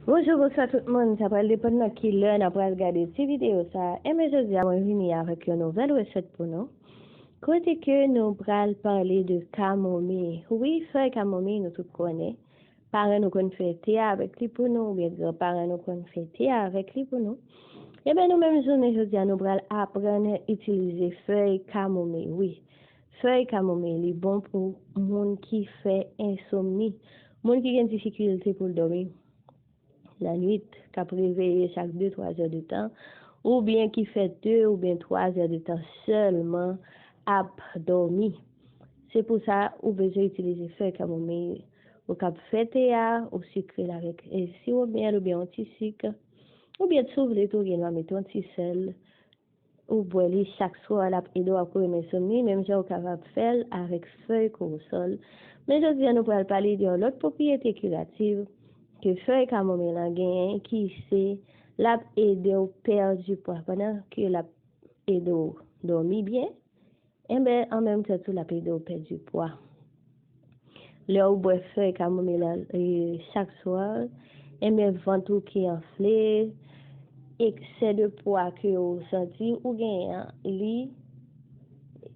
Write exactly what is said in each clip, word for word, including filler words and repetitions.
Bonjou, bonswa tout moun. Sa pral depann nan ki lè n ap pral gade ti videyo sa a. Enben, jodi a, mwen vini avèk yon nouvèl resèt pou nou. Kote ke nou pral pale de kamomi. Wi, fèy kamomi, nou tout konnen. Paran nou konn fè te a avèk li pou nou, oubyen granparan nou konn fè te a avèk li pou nou. Enben, nou menm jounen jodi a, nou pral aprann itilize fèy kamomi. Wi, fèy kamomi, li bon pou moun ki fè ensomni, moun ki gen difikilte pou l dòmi lannwit, k ap reveye chak de, twa zè de tan, oubyen ki fè de oubyen twa zè de tan sèlman ap dòmi. Se pou sa ou bezwen itilize fèy kamomiy. Ou kab fè te a, ou sikre l avèk e, siwo myèl oubyen yon ti sik, oubyen si w vle tou, ou gen dwa mete yon ti sèl. Ou bwè li chak swa, l ap ede w ap kore ensomni, menm jan ou kapab fè l avèk fèy kowosòl. Men jodi a, nou pral pale de yon lòt pwopriyete kirativ ke fèy kamomiy lan genyen, ki se l ap ede w pèdi pwa. Pandan ke l ap ede w dòmi byen, enben, an menm tan tou, l ap ede w pèdi pwa. Lè ou bwè fèy kamomiy lan, e, chak swa, enben, vant ou ki anfle, eksè de pwa ke ou santi ou genyen an, li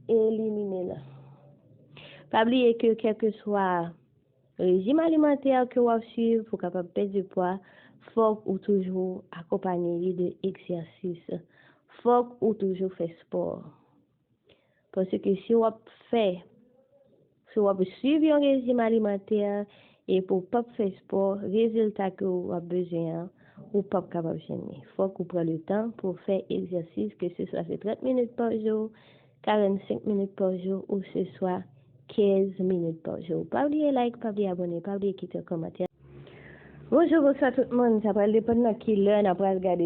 elimine l. Pa bliye ke kèlkeswa rejim alimantè ke w ap swiv pou w kapab pèdi pwa, fòk ou toujou akonpanye li de egzèsis. Fòk ou toujou fè spò. Paske si w ap fè, si w ap swiv yon rejim alimantè epi w p ap fè spò, rezilta ke w ap bezwen an, ou p ap kapab jwenn li. Fòk ou pran le tan pou w fè egzèsis, ke se swa se trant minit pa jou, karannsenk minit pa jou, ou se swa kenz minit pa jou. Pa bliye like, pa bliye abòne, pa bliye kite yon kòmantè. Bonjou, bonswa tout moun. Sa pral depann nan ki lè n ap pral gade